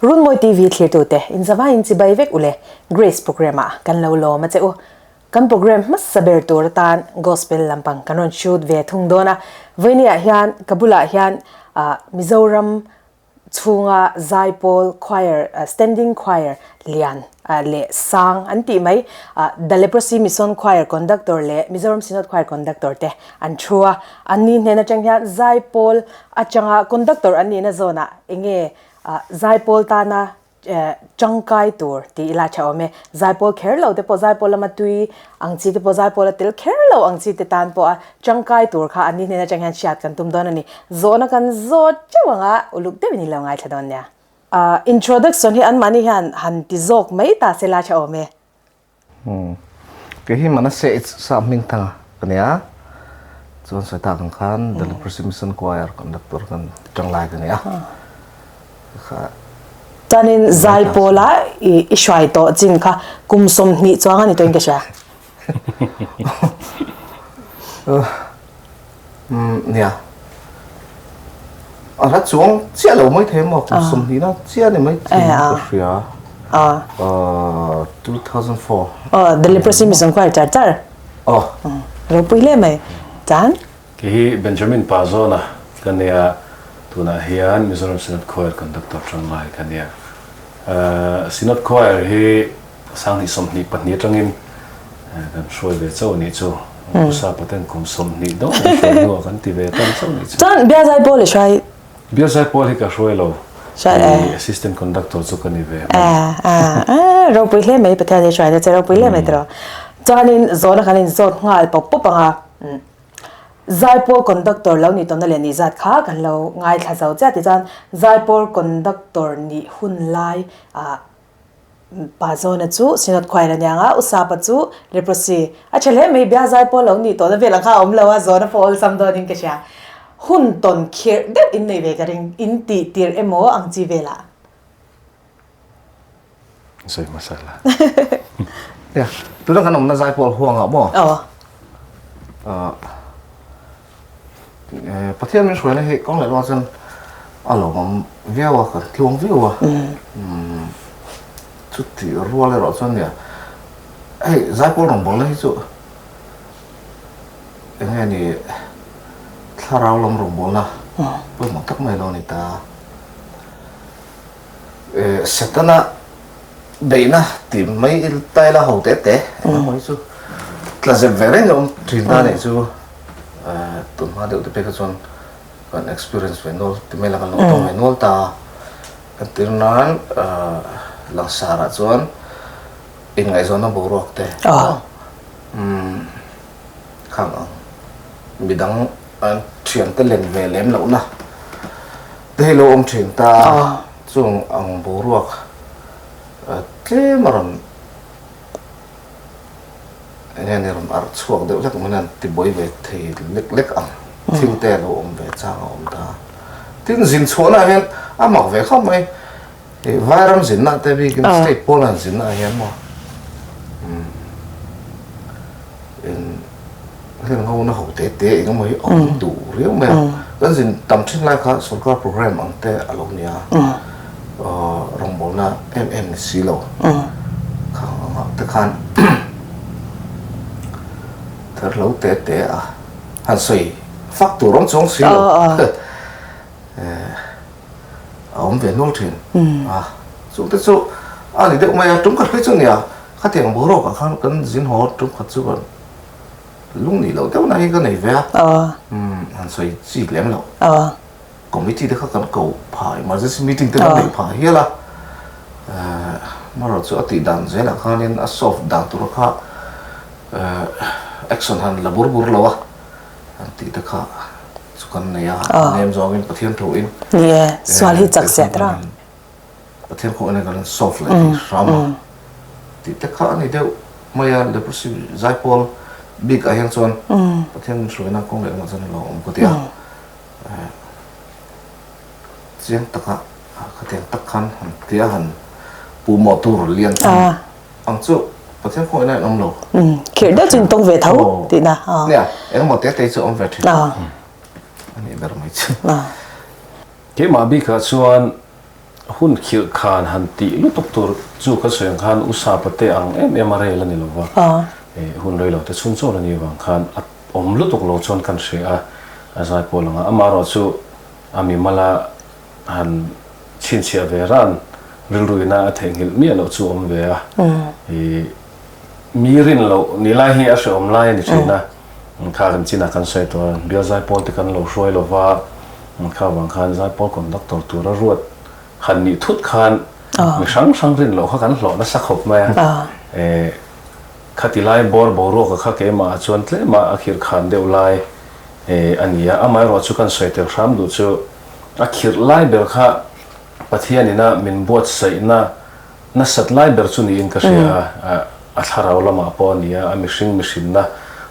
Runmawi TV thlirtute inzavaiin chibai vek ule Grace programme ah kan lo lawm a che u. Kan programme hmasa ber tur atan Gospel lampang kan rawn shoot ve thung dawn a. Vawinia hian ka bulah hian Mizoram chhunga Zaipawl Choir, Standing Choir lian leh sang an tih mai The Leprosy Mission Choir Conductor leh Mizoram Synod Choir Conductor te an thu a. An ni hnen atang hian Zaipawl atanga Conductor an nihna zawnah enge Zaipawl tana tangkai tur tih ila tha awm e. Zaipawl kher lo te pawh zaipawl lama tui ang chi te pawh zaipawl a tel kher lo ang chi te tan pawh a tangkai tur kha an ni hnen atang hian hriat kan tum dawn a ni. Zawhna kan zawt teuh ang a, uluk deuhin i lo ngaithla dawn nia. Introduction hi anmahni hian han ti zawk mai ta se la tha awm e. Kei hi Manasseh i sa hming thang ka nia. Chuan sawi tak ang khan The Leprosy Mission Choir conductor kan tang lai ka nia. Kha Chuanin Zaipawla i i hruai tawh chin kha kum 20 chuang a ni tawhin ka hria. Nia. A la chuang chiah lo mai thei maw kum 20 na chiah ni mai thei ka hria. 2004. Oh, the leprosy mission choir char char. Oh. Ropui hle mai. Chan? Kei hi Benjamin Pazawna ka nia, tunah hian Mizoram Synod Choir Conductor tanglai ka nia. Synod Choir hi Sanghnih 22 atangin kan hruai ve chauh anih chu. Usa paten kum 20 deuh kan hruai hnuah kan ti ve tan chauh anih chu. Chuan Biazai Pawl i hruai? Biazai Pawl hi ka hruai lo. Hruai e. Assistant Conductor chu ka ni ve. Ropui hle mai Pathian hi hruai na che ropui hle mai tiraw. Chuanin zawhna kan inzawt nghal pawp pawp ang a. Zaipawl Conductor lo nih tawhna leh nih zat kha kan lo ngaithla zo chiah tichuan Zaipawl Conductor nih hun lai ah Pa Zawna chu Synod Choir a niang a, U Sapa chu Leprosy a tha hle mai, Bia zai pawh lo nih tawhna vel ang kha a awm lo a, Zawna pawh awlsam dawnin ka hria. Hun tawn khirh deuh in nei ve ka ring, in tih tirh emaw ang chi velah. Sawi hmasa la. Nia, tuna kan awmna zai pawl huangah maw? Aw. Pathian min hruaina hi kawng leh luah chuan a lawmawm viau a, kan tluang viau a. Chuti rual erawh chuan nia, hei zaipawl rawngbawlna hi chu eng nge ni thlarau lam rawngbawlna pawimawh tak mai lo a ni ta. Setana beihna tih mai ta ila ho teh teh eng emaw hi chu tla zep ve reng a awm thin ta nih chu tun hma deuh te pek ah chuan kan experience ve nual ti mai la kan lo tawng ve nual ta a entir nan langsar ah chuan inngaihzawnna boruak te khang ang midang an thian te len ve lem lohna te hi lo awm thin ta chung ang boruak tlem a rawn eng nge ni rawn arh chhuak deuh hlek mai hian tibuai ve thei lek lek ang thil te a lo awm ve chang a awm ta. Tin zin chhuahna ah hian a mak ve khawp mai ih vairam zinna te bikin state pawn an zinna ah hian maw in heng ho na ho te te eng emaw hi a awm duh riau mai a kan zin tam thin lai kha sorkar program ang te a lo nia rawngbawlna em em ni si lo khang angah te khan ther lo te te a han sawi fak tur awm chuang si lo a awm ve nual thin a chung te chu a ni deuh mai a tum khat phei chu nia khatiang boruak ah khan kan zin haw tum khat chu kan lung nih loh deuh na hi ka nei ve a han sawi chi lem loh committee te kha kan ko phah emergency meeting te kan neih phah hial a amaherawhchu a tih dan zelah khanin a solve dan tur kha action han la bur bur lo a an tih te kha chu kan nei a nem zawngin Pathian thu in ni e sual hi chak zet ra Pathian khaw ene kan solve leh thei hram a tih te kha a ni deuh mai a leprosy zaipawl bik ah hian chuan Pathian min hruaina kawng leh lamah chuan a lo awm ka ti a chiang taka khatiang tak khan han tia han puhmawh tur lian tham ang chu Pathian khaw ina in awm lo. Khirh deuh chu in tawng ve tho tihna. Nia, engemaw te te chu awm ve thin. A nih ber mai chu. Keimah bikah chuan. Hun khirh khan han tih lutuk tur chu ka sawi ang khan U Sapa te ang em em a rel a ni lo va, hun rei lo te chhung chawl a nih avang khan a awm lutuk lo chuan kan hria a, a zai pawh lang a. Amaherawhchu a mimala han chhinchhiah ve ran rilruina a theihnghilh miah loh chu awm ve a, ih mi rin loh ni lai hi a hrehawm lai a ni thin a, kha kan chinah kan sawi tawh a, bial zaipawl te kan lo hruai lo va, kha vang khan zaipawl conductor tura ruat han nih thut khan mi hrang hrang rin loh kha kan hlawh nasa khawp mai a, eh khati lai bawr boruaka kha keimah ah chuan tlema a khirh khan deuh lai eh a ni a, amaherawhchu kan sawi tel hram duh chu A khirh lai ber kha Pathianina min buatsaihna nasat lai ber chu niin ka hria a, a thlarau lamah pawh a ni a, a mihring mihrinna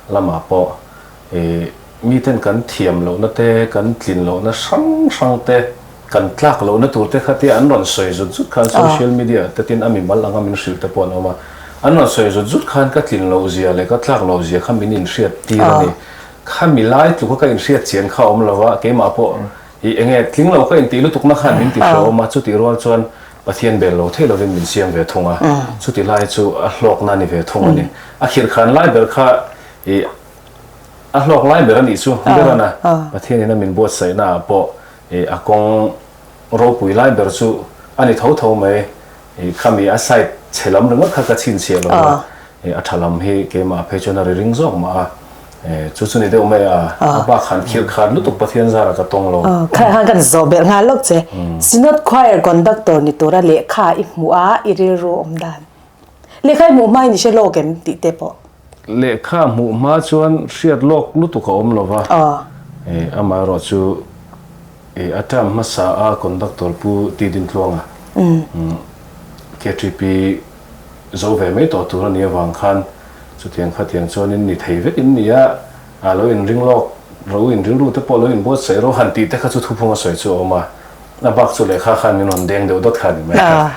lamah pawh miten kan thiam lohna te, kan tlin lohna hrang hrang te, kan tlak lohna tur te kha tia an rawn sawi zut zut khan social media ah te tin a mimal anga min hrilh te pawh an awm a, an rawn sawi zut zut khan ka tlin loh zia leh ka tlak loh zia kha min inhriat tir a ni. Khami lai tluka ka inhriat chian kha a awm lo a, keimah pawh i enge tling lo ka intih lutukna khan min ti hrehawm a, chutih rual chuan Pathian bel lo thei lovin min siam ve thung a, chutih lai chu a hlawkna a ni ve thung a ni. A khirhkhan lai ber kha i a hlawk lai ber a nih chu ber a na, Pathianin a min buatsaihna ah pawh i a kawng ropui lai ber chu a ni tho tho mai. I khami a side chhe lam ringawt kha ka chhinchhiah lo a, i a tha lam hi keimah phei chuan a ri ring zawk mah a, chu chu ni deuh mai a, a bak han khirh khan lutuk Pathian zara ka tawng lo. Kha khan kan zawh belh nghal lawk che. Synod Choir Conductor ni tura lehkha i hmuh a, i rilru awm dan. Lehkha i hmuh hma in i hre lawk em tih te pawh. Lehkha hmuh hma chuan hriat lawk lutuk a awm lo va, amaherawh chu a term hmasa a conductor Pu T Dintluanga KTP zo ve mai tawh tur a nih avang khan chutiang khatiang chuanin ni thei vek in ni a, a lo inring lawk ro in rilru te pawh lo inbuatsaih ro han tih te kha chu thuphung a sawi chu a awm a, a bak chu lehkha khan min rawn deng deuh dawt kha a ni mai a,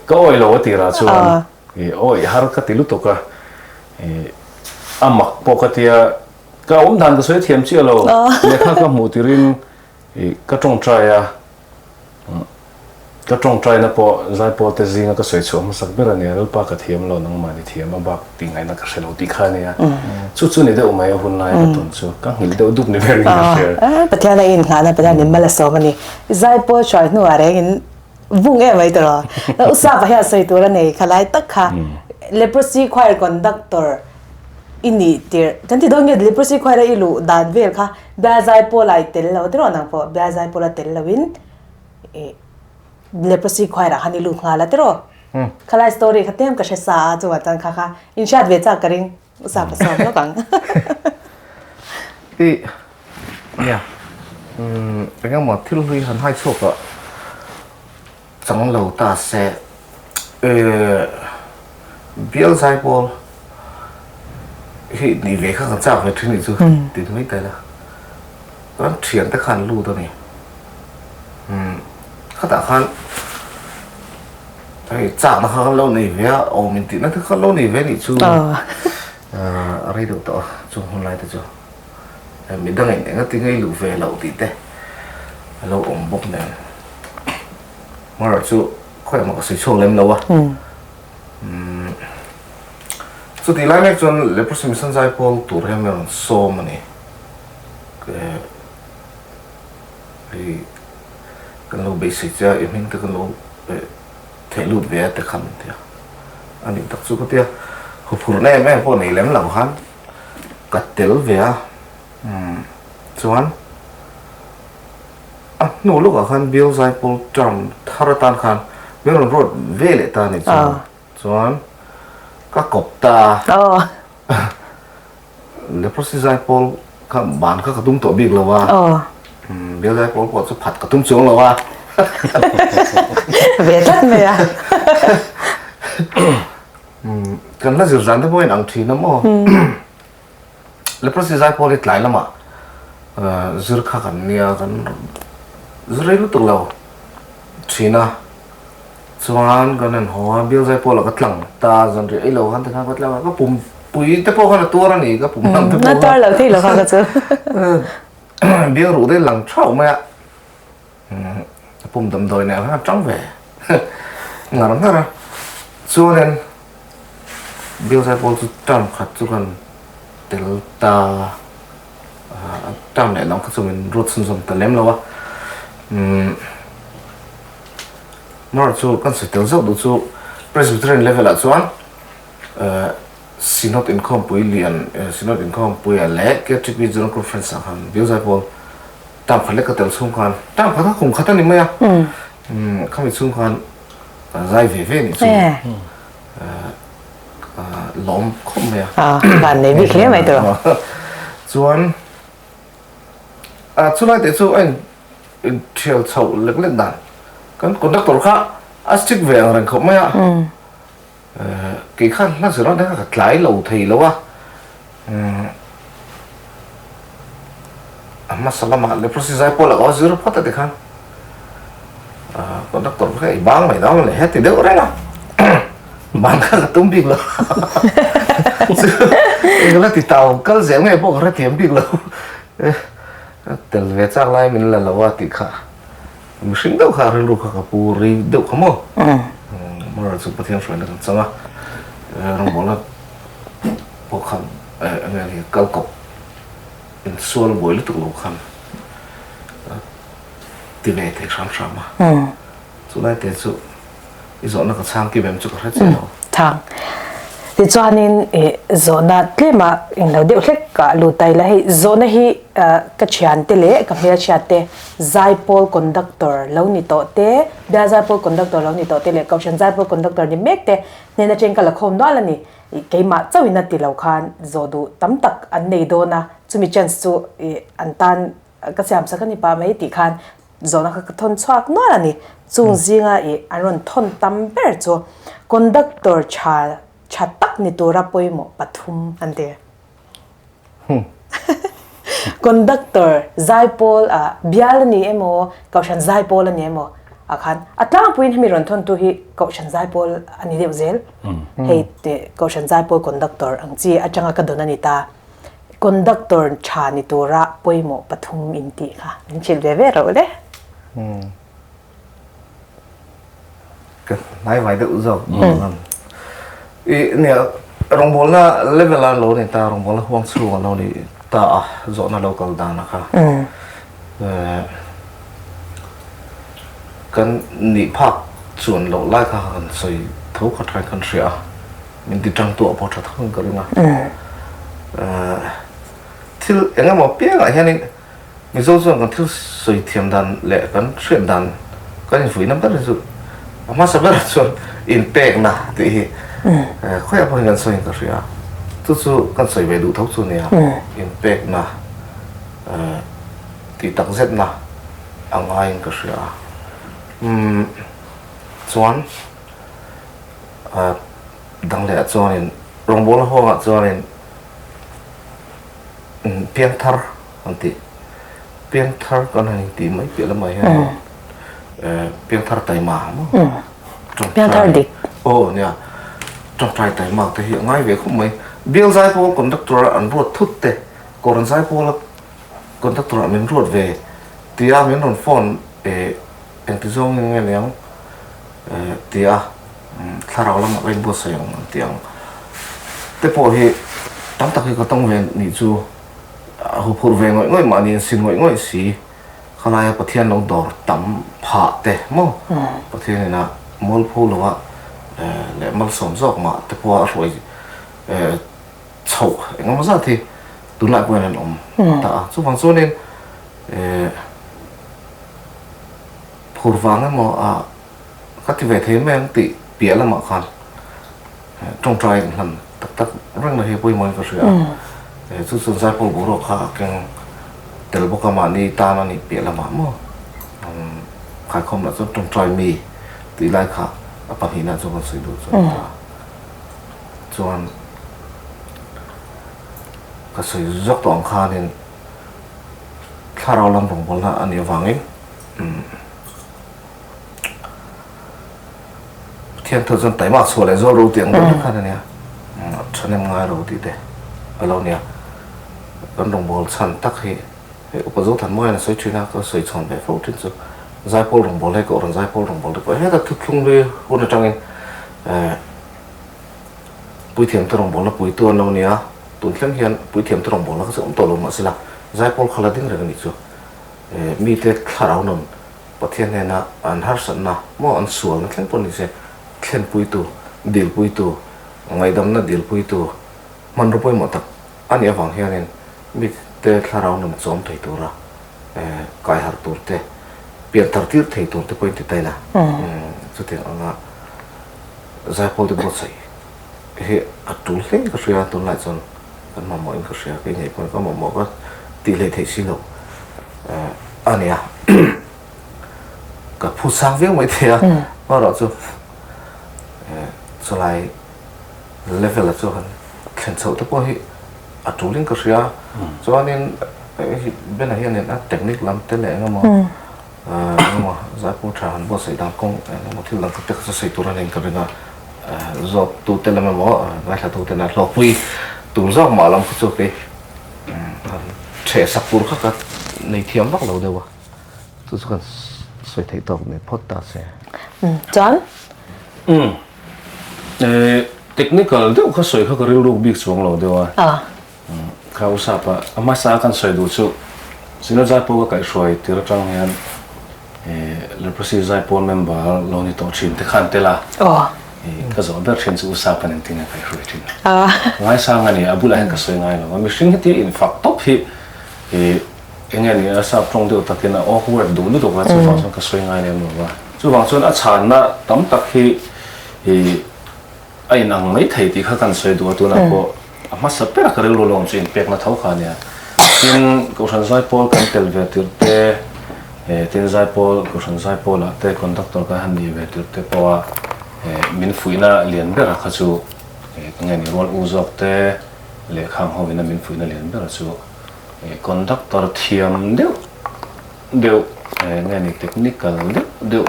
ka awih lo a tirah chuan. I awih har ka ti lutuk a, i a mak pawh ka tia, ka awm dan ka sawi thiam chiah lo, lehkha ka hmuh tirin i ka tawngtai a, ka tawngtaina pawh Zaipawl te zinga ka sawi chhuah hmasak ber a nia, Lalpa ka thiam lo, nangmah ni thiam a bak tih ngaihna ka hre lo tih kha a nia, chu chu ni deuh mai a hun lai ka tawn chu, ka nghilh deuh dup ni berin ka hria. Pathian a inngahna Pathian in mal a sawm a ni. Zaipawl hruai hnuah rengin Vung em mai tawh. U Sapa hian sawi tur a nei kha lai tak kha Leprosy Choir Conductor i nih tirh kan ti dawn nge Leprosy Choir a i luh dan vel kha Biazai Pawl a i tel lo tiraw nang pawh Biazai Pawl a tel lo in i Leprosy Choir ah khan i lut nghal a tiraw khalai story kha tlem ka hre sa a chuvang chuan kha kha inhriat ve chak ka ring. Sapa sawm lawk ang. I nia umm engemaw thil hlui han hai chhuak ah chang lo ta se eh bial zaipawl hi nih ve kha kan chak ve thin nih chu ti mai ta ila kan thian te khan lut a ni umm khatah khan Hei chakna kha kan lo nei ve a, awm in tihna te kha kan lo nei ve anih chu a rei deuh tawh a, chung hun lai te chu midang in enga tinge i luh ve loh tih te a lo awm bawk nen hmar chu khawiah mah ka sawi chhuak lem lo a. Chutih lai mek chuan Leprosy Mission Zaipawl tur hian min rawn sawm a ni. Hei kan lo beisei che a, i hming te kan lo theh lut ve a te khan an ti a. A nih tak chu ka ti a, huphurhna em em pawh nei lem lo khan ka tel ve a, chuan a hnu lawkah khan Bial Zaipawl term thar atan khan min rawn ruat ve leh ta a nih chuan chuan ka kawp ta a. Leprosy zaipawl kha ban kha ka tum tawh bik lo a, bial zaipawl pawh chu phat ka tum chuang lo a. Ve tlat mai a. Kan la zir zan te pawh in ang thin a maw. Leprosy zaipawl hi tlai lamah zir kha kan nia, kan zir rei lutuk lo thin a. Chuan kan rawn haw a, bial zai pawh la ka tlang ta, zan rih ei lo khan tikhan ka tlang a, ka pum pui te pawh khan a tuar a ni, ka pum lam te pawh khan. A tuar lo thei lo kha ka chu. Bial ruh te lang thauh mai a, Pum damdawi nen khan a tang ve ngar ngar a. Chuanin Bial Zaipawl chu term khat chu kan tel ta a, term leh lam kha chu min ruat chhunzawm ta lem lo a. Umm Amaherawhchu chu kan sawi tel zauh duh chu Presbyterian level ah chuan Synod inkhawmpui lian Synod inkhawmpuia leh KTP General Conference ah khan Bial Zaipawl Term khat lek ka tel chhung khan term khat kha kum khat a ni mai a, khami chhung khan zai ve ve nih chu lawm khawp mai a. Van nei bik hle mai tawh. Chuan chulai te chu a in thial chhoh lek lek dan kan conductor kha a strict ve ang reng khawp mai a. Kei khan hla zir a ka tlai lo thei lo a. A hmasa lamah leprosy zai pawh lo a zir phawt a tikhan conductor kha i bang mai dang le heti deuh reng a bang kha ka tum bik lo chu engla ti tau kal zel nge pawh ka hrethiam bik lo tel ve chak lai min la lo a tih kha mihring deuh kha rilru kha ka pu rei deuh kha maw moral chu Pathian hruaina kan chang a rawngbawlna pawh khan enge ni kal kawp insual buai lutuk lo khan ti ve thei hram hram a chulai te chu i zawhna ka chhang kim em chu ka hre chiah lo. Chhang. Tichuanin zawhna tlema englo deuh hlek ka lut ta ila hei zawhna hi ka thiante leh ka hmelchhiat te zaipawl conductor lo ni tawh te bial zaipawl conductor lo ni tawh te leh kohhran zaipawl conductor ni mek te hnen atangin ka la khawm nual a ni. Keimah chauhin a ti lo khan zawh duh tam tak an nei dawn a, chumi chance chu an tan ka siam sak a ni pah mai tih khan zawhna kha ka thawn chhuak nual a ni. Chung zinga ih an rawn thawn tam ber chu conductor tha tha tak ni tura pawimawh pathum an ti. Conductor zaipawl ah bial a ni emaw Kohhran zaipawl a ni emaw ah khan a tlangpuiin hemi rawn thawntu hi Kohhran zaipawl a ni deuh zel. Hei Kohhran zaipawl conductor ang chi atanga ka dawn a ni ta. Conductor tha ni tura pawimawh pathum in tih kha min hrilh ve ve rawh le. Ka hnai vai deuh zawk i nia rawngbawlna level a lo ni ta rawngbawlna huang chhung a lo ni ta a zawhna lo kal dan a kha kan nih phak chuan loh lai kha kan sawi tho kha thain kan hria a min ti tang tuah pawh tha tho in ka ring a thil engemaw piangah hianin Mizo chuan kan thil sawi thiam dan leh kan hriat dan kan infuihna ber hi chu a hmasa ber chuan inpekna tih hi khawiah pawhin kan sawiin ka hria. Chu chu kan sawi ve duh tho chu nia, inpekna tih tak zetna a ngaiin ka hria a. Chuan dang lehah chuanin rawngbawlna huangah chuanin Piangthar an tih. Piangthar kan han intih mai piah lamah hian piangthar taima maw? Piangthar dik. Aw nia. Tawngtai taima te hi a ngai ve khawp mai. Bial zaipawl conductor a an ruat thut te, Kawrn zaipawla conductor ah min ruat ve tia min rawn phone engti zawngin nge niang tia Thlarau lamah ka inbuatsaih ang an ti ang te pawh hi tam tak hi ka tawng ve nih chu a huphurh ve ngawih ngawih mahni an sin ngawih ngawih si. Khalaia Pathian lo dawr tam phah te maw Pathian ina mualpho lova leh malsawm zawk mah te pawha a hruai chhoh engemaw zat hi tunlai pawhin an awm ta a. Chuvang chuanin phur vang emaw a Ka ti ve thei mai ang tih piah lamah khan tawngtai in hlan tak tak reng na hi pawimawhin ka hria a. Chu chuan Zaipawl boruak kha a keng tel bawk a mahni tan a nih piah lamah maw khaikhawm lah chuan tawngtai mi tih lai kha a pahnihna chu kan sawi duh chu a ni ta. Chuan ka sawi zawk tawh ang khanin thlarau lam rawngbawlna a nih avangin Pathian thu chuan taima chhuah leh zual ro tih ang deuh vek khan a nia. Thahnem ngai ro tih te a lo nia. Kan rawngbâwl chhan tak hi hei Upa Zothanmawia a sawi thin a, ka sawi chhawn ve fo thin chu. Zaipawl rawngbâwl hei Kohhran Zaipawl rawngbâwl te pawh heta thuthlung hlui hun aṭangin puithiamte rawngbâwlna puitu an lo ni a, tun thleng hian puithiamte rawngbâwlna kha chu awm tawh lo mahsela Zaipawl kha la ding reng a nih chu. Mite thlarau nun Pathian hnena an harsatna maw an sualna thleng pawh ni se thlenpuitu, dilpuitu, ngaihdamna dilpuitu hmanraw pawimawh tak a nih avang hianin mite thlarau nun chawm thei tura kai harh tur te, pian thar tir thei tur te pawhin ti ta ila. Chutiang anga Zaipawl te buatsaih hi a tul hle ka hria, tunlai chuan kan mamawhin ka hria, kei ngei pawhin ka mamawh ka tih hlei theih si lo a nia. Ka phu sang viau mai thei a, hmarawh chu chulai level a chu han thlen chhoh te pawh hi a tulin ka hria. Chuanin Bena hianin a technique lam te leh engemaw engemaw zaipawl tha han buatsaih dan kawng engemaw thil dang te kha sawi tur a niin ka ring a, zawk tute lam emaw ngaithla tute lam hlawkpui tur zawk mah lam kha chu kei han theh sak tur kha ka nei thiam vak lo deuh a. Chu chu kan sawi theih tawk ni phawt ta se. Chuan? Umm. Technical deuh kha sawi kha ka rilruk bik chuang lo deuh a. Kha u Sapa a hmasa kan sawi duh chu Synod Zaipawl ka kaihhruai tir atang hian Leprosy Zaipawl member lo ni tawh thin te khan tel a. Ka zawh ber thin chu u Sapa nen tin a kaihhruai thin. Ngaisang a ni a bulah hian ka sawi ngai lo a. Mihring hetia infak tawp hi Eng nge ni a sap tawng deuh takin a awkward duh lutuk a, chuvang chuan ka sawi ngai lem lo va. Chuvang chuan a chhanna tam tak hi ih a inang mai thei tih kha kan sawi duh a, tunah pawh a hmasa ber a ka rilru lawm chu inpekna tho kha a nia. Tin, Kohhran Zaipawl kan tel ve tirh te, eh tin Zaipawl, Kohhran Zaipawlah te conductor kan han nih ve tirh te pawha eh min fuihna lian bera kha chu eh eng nge ni rual u zawk te lehkha ang hovina min fuihna lian bera chu Conductor thiam deuh deuh nge ni technical deuh deuh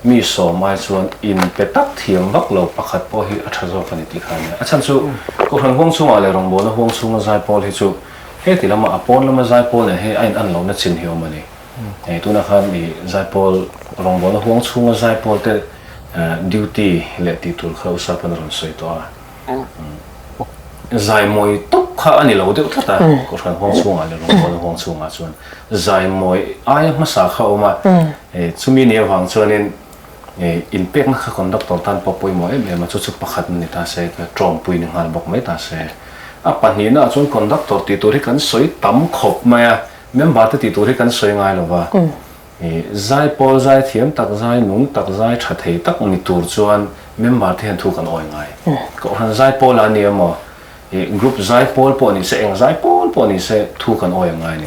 mi sawm ai chuan inpe tak thiam vak lo pakhat pawh hi a tha zawk a ni tih kha a nia. A chhan chu Kohhran huang chhungah leh rawngbawlna huang chhunga zai pawl hi chu heti lama a pawn lama zai pawl nen hei a in an lohna chin hi awm a ni. Hei tunah khan i zai pawl rawngbawlna huang chhunga zai pawl te duty leh tih tur kha Usapan a rawn sawi tawh a. Zai mawi tawp kha a ni lo deuh tlat a, Kohhran huang chhungah leh rawngbawlna huang chhungah chuan zai mawi aia hmasa kha a awm a, chumi ni avang chuanin inpekna kha conductor tan pawh pawimawh em em a, chu chu pakhat ni ta se, ka tawngpui ni nghal bawk mai ta se. A pahnihnaah chuan conductor tih tur hi kan sawi tam khawp mai a, member te tih tur hi kan sawi ngai lo va. Zaipawl zai thiam tak, zai nung tak, zai tha thei tak ni tur chuan member te hian thu kan awi ngai. Kohhran zaipawl a ni emaw, group zaipawl pawh ni se, eng zaipawl pawh ni se thu kan awi a ngai a ni.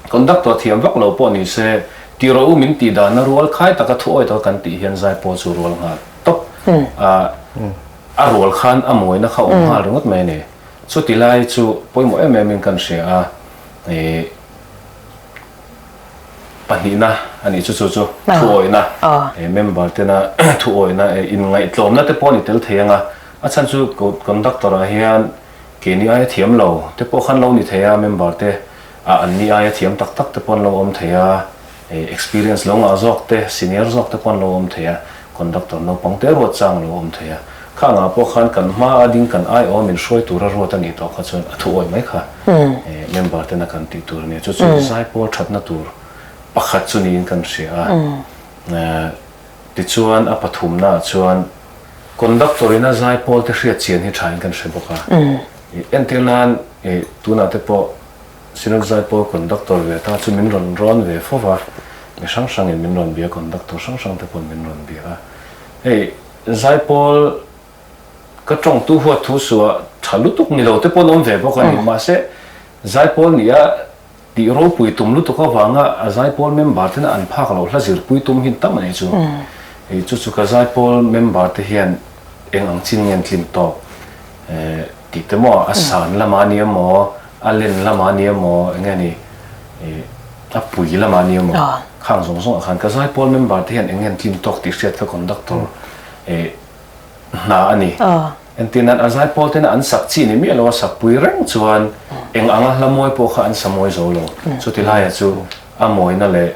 Conductor thiam vak lo pawh ni se, ti rawh u min tih dana rual khai taka thu awi taka kan tih hian zaipawl chu rual nghal tawp. A rual khan a mawina kha awm nghal ringawt mai a ni. Chuti lai chu pawimawh em em in kan hria a. Pahnihna a nih chu chu chu thuawihna member tena thuawihna inngaihtlawmna te pawh a ni tel thei ang a, a chhan chu conductor ah hian keini aia thiam lo te pawh khan lo ni thei a, member te ah an ni aia thiam tak tak te pawh an lo awm thei a, experience lo ngah zawk te senior zawk te pawh an lo awm thei a, conductor naupang te ruat chang a lo awm thei a, khangah pawh khan kan hma a ding kan aiawh min hruai tura ruat a nih tawh kha chuan a thuawih mai kha. Member tena kan tih tur a nia. Chu chu zaipawl thatna tur pakhat chu niin kan hria a. Tichuan a pathumnaah chuan conductor ina zaipawl te hriat chian hi thain kan hre bawk a. Entir nan tunah te pawh Synod zaipawl conductor ve ta chu min rawn rawn ve fo va, mi hrang hrangin min rawn bia, conductor hrang hrang te pawhin min rawn bia a. Hei zaipawl Ka tawngtu huat thu suah tha lutuk ni lo te pawh an awm ve bawk a ni. Mahse, Zaipawl nia tih ropui tum lutuk avanga a Zaipawl member tena an phak loh hla zirpui tum hi tam a nih chu. Chu chu ka Zaipawl member te hian eng ang chin nge an tlin tawk tih te maw, a san lamah a ni emaw, a len lamah a ni emaw, eng nge ni, a pui lamah a ni emaw, khang zawng zawngah khan ka Zaipawl member te hian eng nge an tlin tawk tih hriat kha conductor hna a ni. Entir nan a zaipawl tena an sak chi ni miah lo a sak pui reng chuan eng anga hla mawi pawh kha an sa mawi zo lo. Chuti laia chu a mawina leh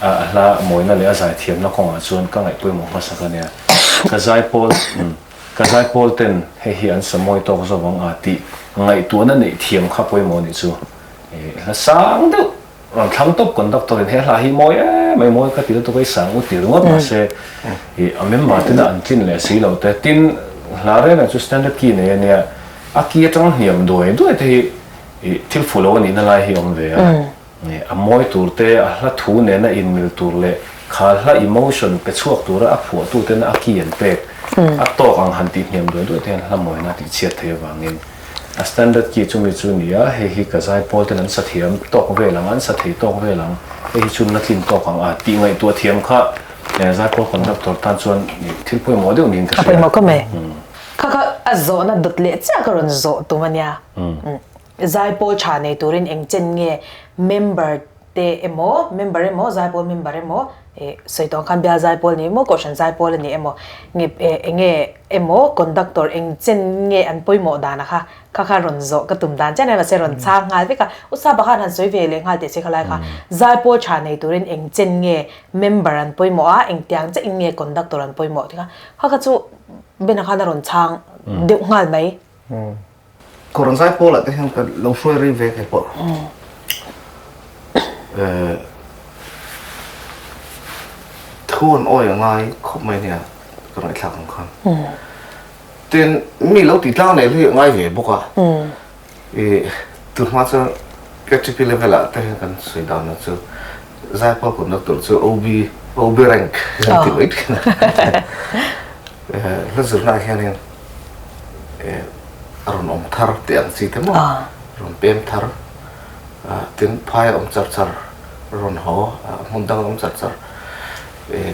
A hla mawina leh a zaithiamna kawngah chuan ka ngaih pawimawh hmasak a nia. Ka zaipawl ka zaipawl ten hei hi an sa mawi tawk zawk ang a tih ngaihtuahna neih thiam kha pawimawh nih chu hla sang deuh rawn thlang tawp conductor in he hla hi mawi em mai mawi ka ti lutuk a i sang u ti ringawt mahse a member tena an tlin leh si lo te tin hla reng reng chu standard key nei a nia a key atanga hniam duai duai te hi thil fuh lo a nihna lai hi a awm ve a. A mawi tur te, a hla thu nena inmil tur leh kha hla emotion pe chhuak tura a phuahtu tena a key an pek a tawk ang han tih hniam duai duai te hian hla mawina a tih chhiat theih avangin a standard key chumi chu ni a, hei hi ka zaipawl ten an sa thiam tawk vel ang, an sa thei tawk vel ang, hei hi chu na tlin tawk ang a tih ngaihtuah thiam kha zaipawl conductor tan chuan thil pawimawh deuh niin ka hria. A pawimawh ka mai. Kha kha a zawhna dawt leh chiah ka rawn zawh tum a nia. Zaipawl tha nei turin eng chen nge member te emaw, member emaw, zaipawl member emaw, eh sawi tawh ang khan bial zaipawl ni emaw, kohhran zaipawl a ni emaw, nge eh eng nge emaw conductor eng chen nge an pawimawh dan a kha, kha kha rawn zawh ka tum dan chian a mahse rawn chhang nghal vek a, u Sapa khan han sawi ve leh nghal teh se khalai kha, zaipawl tha nei turin eng chen nge member an pawimawh a, engtiang chiah in nge conductor an pawimawh tih kha, kha kha chu Bena khan a rawn chhang deuh nghal mai. Kawr zai pawlah te hian ka lo hruai rei ve thei pawh. Thu an awi a ngai khawp mai nia ka ngaihthlak ang khan. Tin mi lo tih tlang leh hi a ngai ve bawk a. Tunhma chuan KTP level ah te hian kan sawi dan chu zaipawl conductor chu OB OB rank an ti mai thin a. Hla zirna ah hianin a rawn awm thar tih ang chi te maw rawn pem thar tin phai a awm char char rawn haw hmun dang a awm char char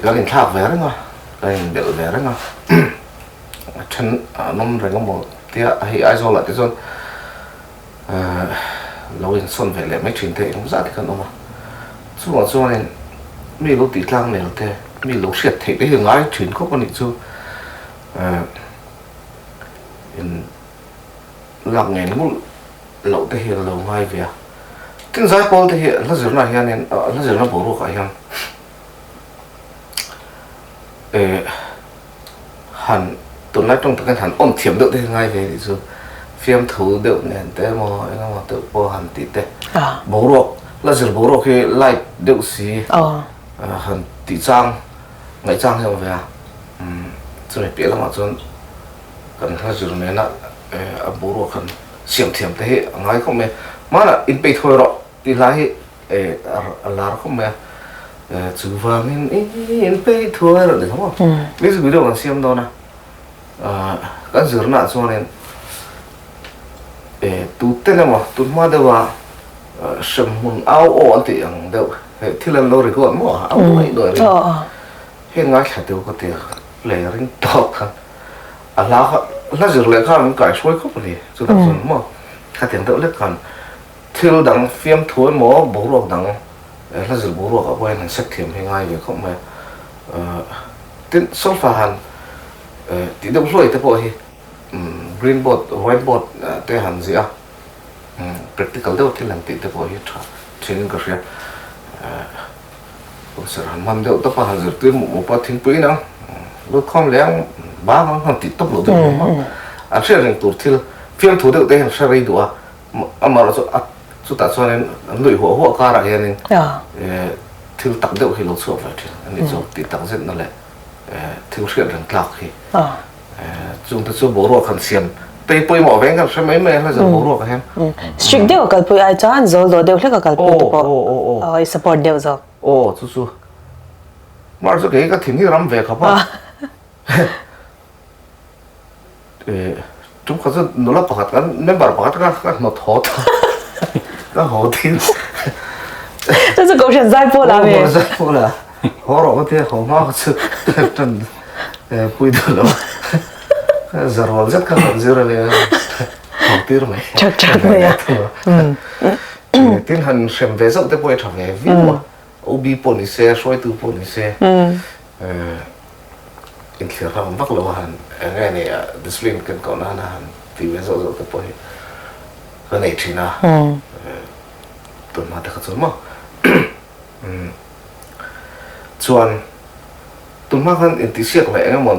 kan inthlak ve reng a kan inbelh ve reng a a then an awm reng emaw tia hei Aizawl ah te chuan lo insawn ve leh mai thin te engemaw zat hi kan awm a chungah chuanin mi lo tih tlang nel te mi lo hriat theih te hi ngai thin khawp a nih chu. In lak ngei ngulh loh te hi a lo ngai ve a. Tin zaipawl te hi hla zirna hianin hla zirna boruakah hian eh han tunlai tawng takin han awm thiam deuh te hi ngai ve a nih chu. Fiamthu deuh nen te emaw eng emaw deuh pawh han tih te boruak hla zir boruak hi light deuh si han tih chang ngaihchang hi a awm ve a. Chumi piah lamah chuan kan hla zir nena a boruak han siam thiam te hi a ngai khawp mai a. Hmanah inpeih thawi rawh tih hla hi a lar khawp mai a. Chuvangin inpeih thawi rawh tih kha maw music video kan siam dawn a. Kan zirnaah chuanin tuten emaw tunhma deuha hremhmun au aw an tih ang deuh thil an lo record maw au duai duai ring. Heng ngaithla deuh ka ti a, play ring tawk khan a hla kha hla zir leh khan an kaihruai khawp a ni chutah chuan maw khatiang deuh lek khan thil dang fiamthu emaw boruak dang hla zir boruak ah pawh hian han set thiam hi ngai ve khawp mai a tin solfa han tih deuh hluai te pawh hi green board white board te han ziah a practical deuh thil han tih te pawh hi tha thin in ka hria. Officer han hman deuh tawp a, han zirtir mup mup a, thingpui in ang, lut khawm leh ang, bang ang han tih tawp loh deuh ang a, an hriat reng tur thil fiamthu deuh te hian hre rei duh a, amaherawh chu a chutah chuanin an nuih huah huah karah hianin thil tak deuh hi lo chhuak ve thin a nih chu tih tak zetna leh thil hriat reng tlak hi. Chungte chu boruak han siam tei pawimawh veng kan hre mai mai a hla zan boruak ah hian. Strict deuh a kalpui ai chuan zawl dawh deuh hlek a kalpui te pawh i support deuh zawk. Aw chu chu mar chu kei ka thin hi ram ve khawp a. Tum khat chu nula pakhat kan member pakhat ka ka hnawt haw ta ka haw thin. Chu chu kohhran zai pawl ah ve. Zai pawl ah. Haw rawh ka tia haw hma kha chu tan pui duh lo zarual zet kha kan zir a nia haw tir mai Thak thak mai a. Tin han hrem ve zauh te pawh hi tha ve viau a OB pawh ni se hruaitu pawh ni se inthlir hlauhawm vak lo a han eng nge ni discipline kan koh nana han ti ve zauh zauh te pawh hi ka nei thin a tunhma te kha chuan maw. Chuan tunhma khan intihsiak leh eng emaw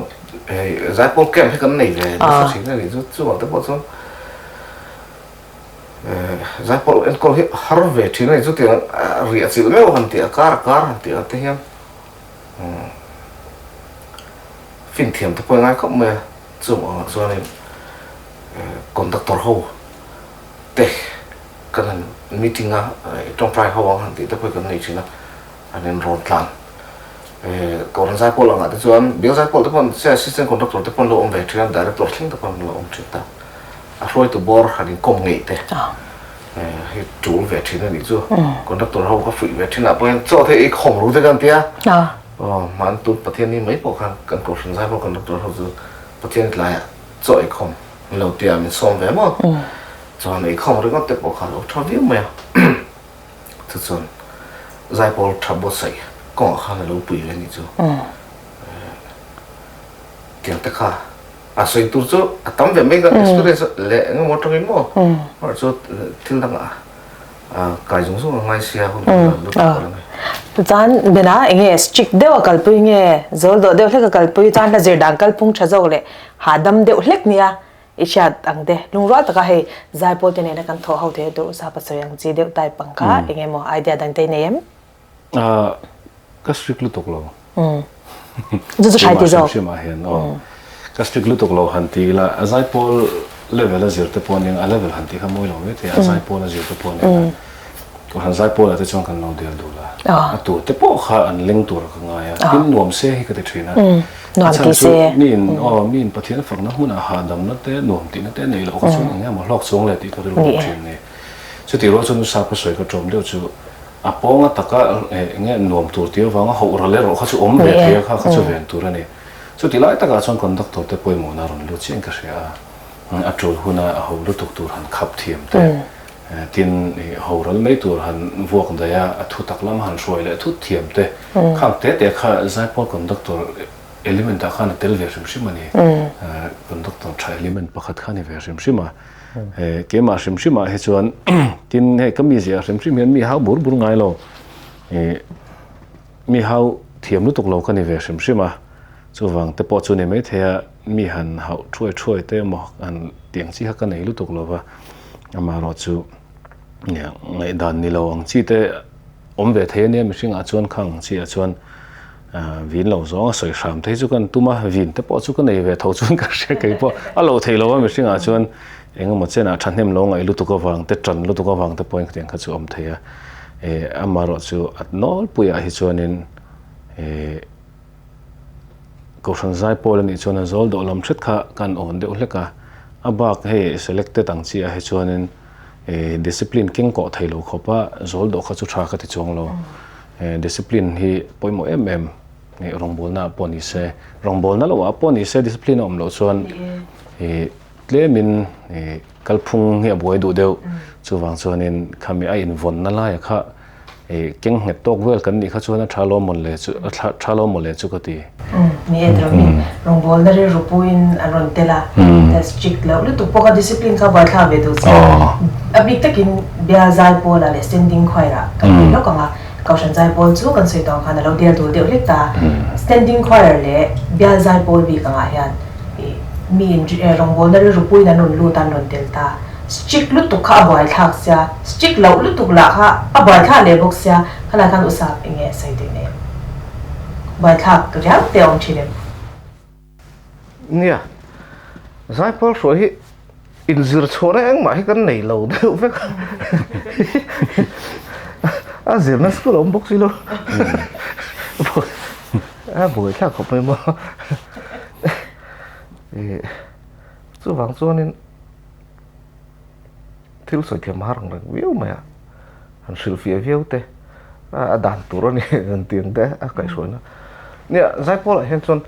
hei zaipawl camp hi kan nei ve nasa thin a nih chu. Chuvang te pawh chuan zaipawl enkawl hi a har ve thin a ni. Chutiang riah chilh meuh han tih a kar a kar han tih ang te hian finthiam te pawh i ngai khawp mai a. Chung angah chuanin conductor ho te kan han meeting a tawngtai ho ang han tih te pawh hi kan nei thin a. An inrawn tlang. Kohhran zaipawl angah te chuan bial zaipawl te pawh se assistant conductor te pawh an lo awm ve thin a, director thleng te pawh an lo awm thin ta. A hruaitu bawr han inkawm ngeih te hi tul ve thin a nih chu. Conductor ho ka fuih ve thin ah pawh hian chaw te ei khawm ru te kan tia. Aw hman tun Pathian ni mai pawh khan kan kohhran zaipawl conductor ho chu Pathian tlaiah chaw ei khawm an lo tia min sawm ve maw. Chuan ei khawm ringawt te pawh kha a lo tha viau mai a. Chu chuan zaipawl tha buatsaih kawngah khan a lo pui ve anih chu. Tiang te kha a sawi tur chu a tam ve mai ka experience leh eng emaw atangin maw erawh chu thil dangah kai zung zung a ngai sia hun kan dan lutuk a la ni. Chuan Bena enge strict deuh a kalpui nge zawl dawh deuh hlek a kalpui chuan hla zir dan kalphung tha zawk leh hahdam deuh hlek nia I hriat ang te, lungrual taka hei zaipawl te nena kan thawh ho thei a duh sapa sawi ang chi deuh type ang kha eng emaw idea dang te i nei em? Ka strict lutuk lo. Chu chu hrai ti zawk. Hrim hrim ah hian aw. Ka strict lutuk lo han ti ila a zaipawl level a zir te pawh aniang a level han tih kha mawi lo mai thei a, a zaipawl a zir te pawh aniang a. Kohhran zaipawl ah te chuan kan lo del dul a, a tu te pawh kha an leng tur ka ngai a, tin nuam se hi ka ti thin a. A chhan chu miin aw miin Pathian fakna hmunah hahdamna te nuam tihna te neih loh kha chuan eng nge maw hlawk chuang le tih ka rilru deuh thin a ni. Chutih rual chuan nusa ka sawi ka ṭawm deuh chu a pawnga taka eng nge nuam tur tih avanga hauh ral erawh kha chu awm ve thei a kha kha chu ven tur a ni. Chutih lai takah chuan conductor te pawimawhna a rawn lut chiah in ka hria a, a ṭul huna a ho lutuk tur han khap thiam te Tin, ho ral mai tur han vuak daih a, a thu tak lam han hruai leh thut thiam te, khang te te kha zaipawl conductor element ah khan a tel ve hrim hrim a ni. Conductor tha element pakhat kha a ni ve hrim hrim a. Keimah hrim hrim ah hi chuan tin hei ka mizia hrim hrim hian mi hau bur bur ngai lo, mi hau thiam lutuk lo ka ni ve hrim hrim a. Chuvang te pawh chu ni maithei a, mi han hauh thuai thuai te emaw han tih ang chi kha ka nei lutuk lo va, amaherawh chu ngaihdan ni lo ang chi te awm ve thei a nia mihringah chuan khang ang chi ah chuan vin lo zawng a sawi hram te hi chu kan tum a, vin te pawh chu ka nei ve tho chuan ka hria kei pawh a lo thei lo a mihringah chuan engemaw chenah thahnem lo ngaih lutuk avang te tan lutuk avang te pawhin khatiang kha chu a awm thei a, amaherawh chu a nawlpuiah hi chuanin eh. Kohhran zaipawl a nih chuan a zawl dawh lam hret kha kan awn deuh hlek a, a bak hei selected ang chi ah hi chuanin eh discipline keng kawh thei lo khawp a zawl dawh kha chu tha ka ti chuang lo. Eh discipline hi pawimawh em em eh rawngbawlna ah pawh ni se, rawngbawlna loh ah pawh ni se discipline a awm loh chuan eh tlemin eh kalphung hi a buai duh deuh chuvang chuanin khami a invawnna laia kha Ih keng nghet tawk vel kan nih kha chuan a tha lo mawn le chu a thla tha lo maw le chu ka ti. Umm ni e Drawmin rawngbawlna na rilru puiin an rawn tel a, ta strict loh lutuk pawh kha discipline kha buaithlak ve duh che a bik takin bial zaipawl ah leh standing choir ah kan ti lawk ang a, Kohhran zaipawl chu kan sawi tawh ang khan a lo del dul deuh hlek ta, standing choir leh bial zaipawl bik angah hian ih mi in rawngbawlna rilru puiin an rawn lut a an rawn tel ta. Strict lutuk kha a buaithlak sia, strict loh lutuk lah kha a buaithlak leh bawk sia, khalai khan usap eng nge sawi duh nei em? Buaithlak riau te a awm thin em? Nia, Zaipawl hruai hi inzir chhuahna engmah hi kan nei lo deuh vek a, a zirna school a awm bawk si lo, a buaithlak khawp mai maw. Chuvang chuanin. Thil sawi thiam har ang reng viau mai a, han hrilhfiah viau te a dan tur a ni han tih ang te a kaihhruaina. Nia Zaipawl ah hian chuan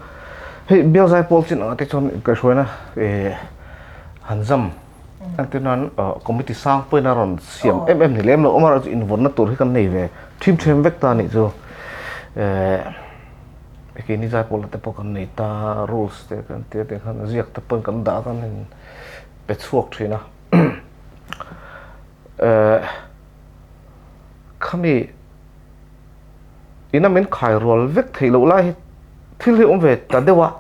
hei bial Zaipawl chin ang te chuan kaihhruaina eh han zam entir nan committee sang pawhin a rawn siam em em ni lem lo amaherawhchu chu invawnna tur hi kan nei ve ṭhim ṭhem vek ta a nih chu eh keini Zaipawl ah te pawh kan nei ta rules te kan tia te khan ziak te pawhin kan dah a kan in pe chhuak thin a eh khami Ina min khai rual vek theih loh lai hi thil hi awm ve ta deuh a,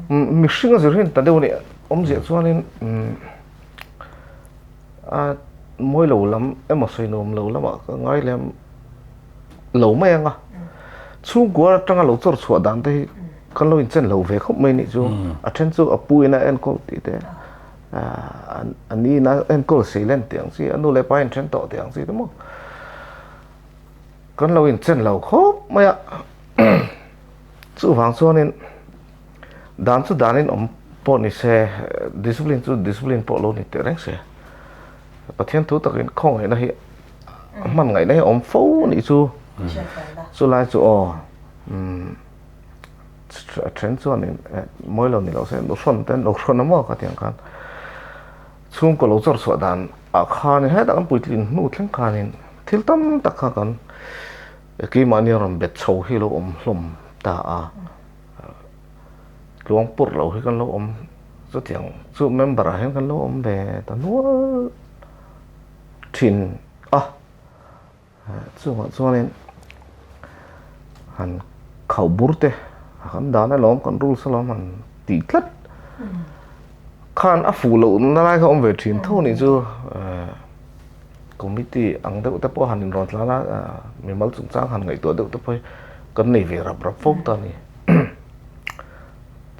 mihring a zir hi ta deuh a nih awmzia chuanin a mawi lo lam emaw sawi nuam lo lamah ka ngai lem lo mai ang a, chhungkua atanga lo chawr chhuah dan te hi kan lo inchen lo ve khawp mai nih chu, a then chu a pu in a enkawl tih te a ni in a enkawl sei len tih ang chi, a nu leh pa in then tawh tih ang chi te maw. Kan lo inchen lo khawp mai a, chuvang chuanin dan chu danin awm pawh ni se, discipline chu discipline pawh lo ni teh reng se, Pathian thu takin khawngaihna hi a hman ngaihna hi a awm fo a nih chu, chulai chu aw a then chuanin mawi lo ni lo se nuhrawn te an lo hrawn a maw ka ti ang khan. Chhungkaw lo chawr chhuah dan ah khanin hetah kan puitlin hnu thleng khanin thil tam tak kha kan keimahni a rawn bet chho hi a lo awm hlawm ta a, tluang purh lo hi kan lo awm chutiang chu member ah hian kan lo awm ve ta nual thin a. Chungah chuanin han khauh bur te kan dan alawm kan rules alawm han tih tlat khan a fuh loh na lai kha awm ve thin tho nih chu committee ang deuh te pawh han inrawn tlan a mimal chungchang han ngaihtuah deuh te pawh hi kan nei ve rap rap fo ta a ni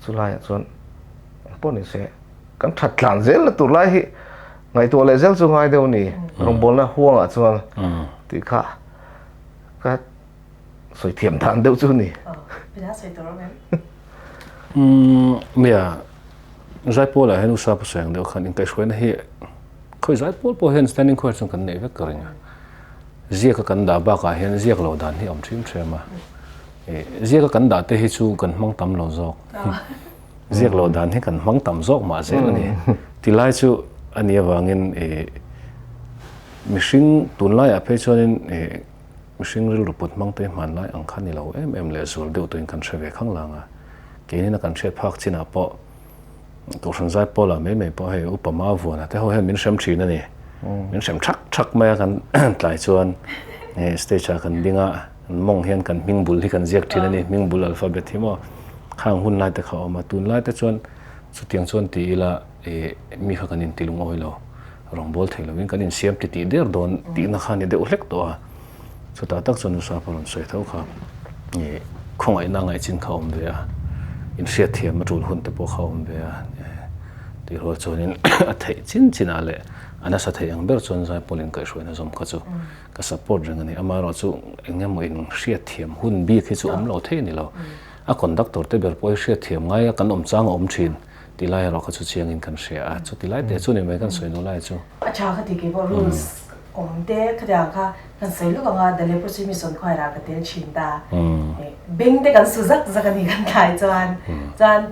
chulaiah chuan engpawh ni se kan that tlan zel na tur lai hi Ngaihtuah leh zel chu ngai deuh a ni. Rawngbawlna huangah chuan tih kha ka sawi thiam dan deuh chu a ni. Nia, Zaipawl-ah hian USA pawh sawi ang deuh khan inkaihhruaina hi khawi Zaipawl pawh hian standing choir chuan kan neih vek ka ring a. Ziaka kan dah bakah hian ziak lo dan hi a awm ṭhim ṭhem a. Ziaka kan dah te hi chu kan hmang tam lo zawk. Ziak loh dan hi kan hmang tam zawk mah zel a ni. Tilai chu a nih avangin ih mihring tunlaiah phei chuanin ih mihring rilru put hmang te hmanlai ang kha ni lo em em leh zual deuh tuin kan hre ve khang lang a. Keinin a kan hriat phak chinah pawh Kohhran Zaipawlah mai mai pawh hei upa ma vuana te ho hian min hrem thin a ni. Min hrem thak thak mai a kan tlai chuan stage ah kan ding a. An mawng hian kan hming bul hi kan ziak thin a ni, hming bul alphabet hi maw khang hun lai te kha a awm a, tun lai te chuan chutiang chuan ti ila ih mi kha kan inti lungawi lo, rawngbâwl thei lovin kan insiam ti tih der dawn tihna kha a ni deuh hlek tawh a, chutah tak chuan Usa pawh rawn sawi tho kha ih khawngaihna ngaihchin kha a awm ve a, inhriatthiam a tul hun te pawh kha a awm ve a, tih rual chuanin a theih chin chinah leh a nasa thei ang ber chuan Zaipawlin kaihhruaina zawm kha chu Ka support reng a ni. Amaherawhchu eng emaw in hriatthiam hun bik hi chu awm lo thei a ni lo. A conductor te ber pawh hi hriatthiam ngai a kan awm chang a awm thin tih lai erawh kha chu chiangin kan hria a. Chuti lai te chu ni mai kan sawi duh lai chu. A tha kha ti kei pawh rules awm te khatiang kha kan sawi lawk ang a, The Leprosy Mission Choir ah ka tel thin ta. Beng te kan su zak zak a ni kan thlai chuan. Chuan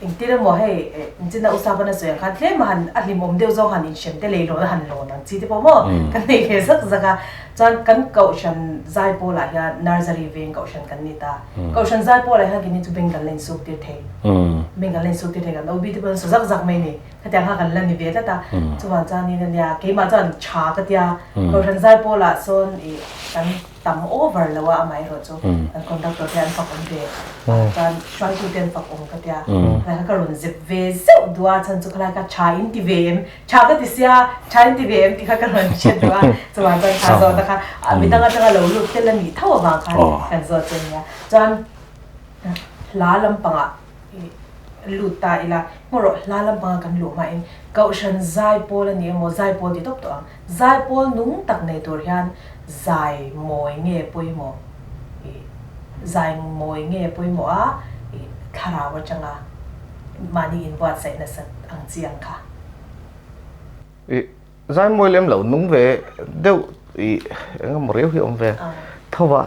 Engtir emaw hei engtin a usa pawn a sawi ang khan tlem a han a hlimawm deuh zawng han inhrem te leilawn a han lawn ang chi te pawh maw kan nei ve zak zak a chuan kan kohhran zaipawl ah hian nursery veng kohhran kan ni ta kohhran zaipawl ah hian keini chu bank kan la insuk tir thei bank kan la insuk tir thei kan OB te pawh an su zak zak mai ni khatiang kha kan la ni ve tlat a chuvang chuanin ania keimah chuan tha ka tia kohhran zaipawl ah sawn ih kan tam over lo a amaherawh chu kan conductor te an fak awm ve chuan hruaitu te an fak awm ka tia khalai kha ka rawn zep ve zeuh duh a chhan chu khalai kha tha in ti ve em tha ka ti sia tha in ti ve em tih kha ka rawn hre duh a chuvang chuan tha zawhna kha midang atanga lo lut tel a nih tho avang khan kan zawt che nia chuan hla lampangah lut ta ila hmawrawh hla lampanga kan luh hmain kohhran zaipawl a ni emaw zaipawl ti tawp tawh ang Zaipawl nung tak nei tur hian zai mawi nge pawimawh i zai mawi nge pawimawh a i thlarau atanga mahni inbuatsaih nasat ang chi ang kha. I zai mawi lem lo nung ve deuh i eng emaw riau hi awm ve tho va,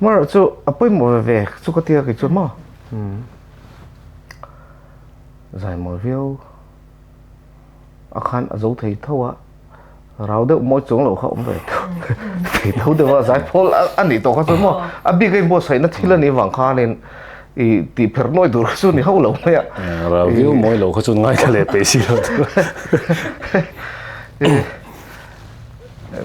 amaherawh chu a pawimawh ve ve chu ka tia kei chuan maw zai mawi viau. A khan a zo thei tho a, rau deuh mawi chuang lo kha awm ve tho thei tho deuh a, zaipawl a nih tawh kha chuan maw a bik a inbuatsaihna thil a nih vang khanin i tih pherh nawi tur kha chu ni hauh lo mai a. Rau viau mawi lo kha chuan ngaithla leh peih si lo tur.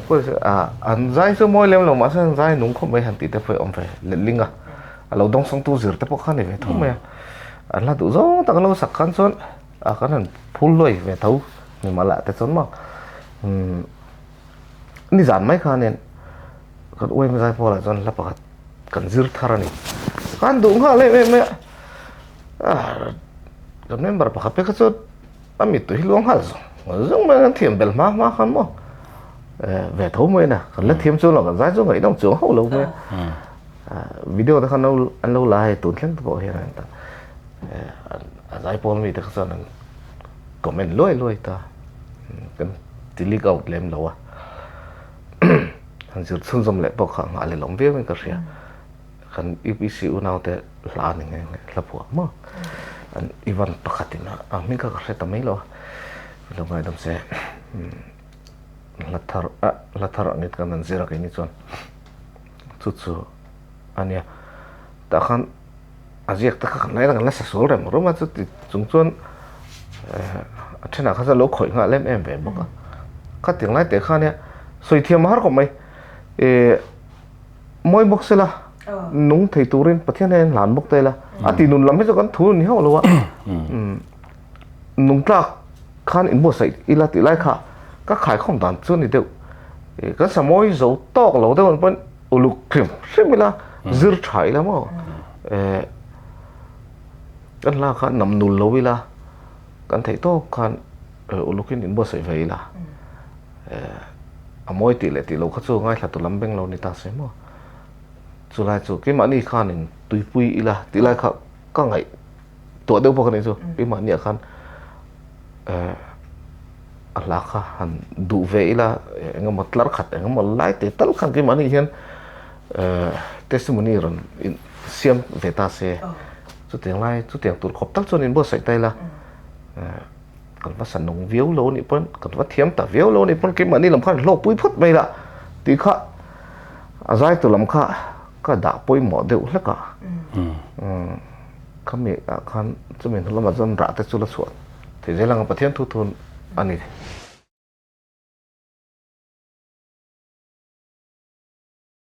Engpawh nise ah an zai chu mawi lem lo mahse an zai nung khawp mai han tih te pawh hi a awm ve letling a, a lo dawngsawngtu zir te pawh kha a ni ve tho mai a, an hla duh zawng tak an lo sak khan chuan ah kan han phul luai ve tho ni mah lah te chuan maw umm nizan mai khanin kan uaim zai pawlah chuan hla pakhat kan zir thar a ni, kan duh nghal em em mai a, ah kan member pakhat phei kha chuan. A mittui hi luang nghal zawng zawng mai a, kan thiam bel hma hma khan maw ve tho mai na, kan la thiam chuan lo kan zai chu ngaihnawm chuang hauh lo mai a, video te khan an lo la hei tun thleng te pawh hian an ta a zai pawl mi te kha chuan an comment luai luai ta, kan ti leak out lem lo a, han zir chhunzawm leh pawh kha nghah leh lawm viau in ka hria. Kan UPC unaute hla ni nghe nghe hla phuah maw an Ivan pakhatin a hming kha ka hre ta mai lo a lo ngaidam se hla thar a hla thar angin kan han zir a keini chuan chu chu a nia tah khan a ziak te kha kan la kan la sa sual rem rum a chuti chung chuan a thenah kha chuan lo khawih nghal em em ve bawk a khatiang lai teh kha nia sawi thiam a har khawp mai eh. Mawi bawk sela, nung thei turin Pathian hian hlan bawk ta ila, a ti nun lam hi chu kan thu ni hauh lo a, nung tlak khan inbuatsaih ila tih lai kha ka khaikhawm dan chu a ni deuh. Kan sa mawi zo tawk lo deuh ang pawn uluk hrim hrim ila, zir tha ila maw, kan hla kha nam nul lo ila, kan theih tawk khan ulukin inbuatsaih ve ila. A mawi tih leh tih loh kha chu ngaithla tu lam beng lo ni ta se maw? Chulai chu keimahni khanin tuipui ila tih lai kha ka ngaih tuah deuh bawk a nih chu. Keimahniah khan a hla kha han duh ve ila eng emaw tlar khat eng emaw lai te tal khan keimahni hian testimony rawn siam ve ta se. Chutiang lai chutiang tur khawp tak chuan inbuatsaih ta ila. Kan va sa nung viau lo anih pawn, kan va thiam ta viau lo anih pawn keimahni lam khan hlawkpui phawt mai la tih kha a zaitu lam kha ka dah pawimawh deuh hlek a. Khami ah khan chumi hnu lamah chuan rah te chu la chhuah thei zel ang a, Pathian thu thun a ni.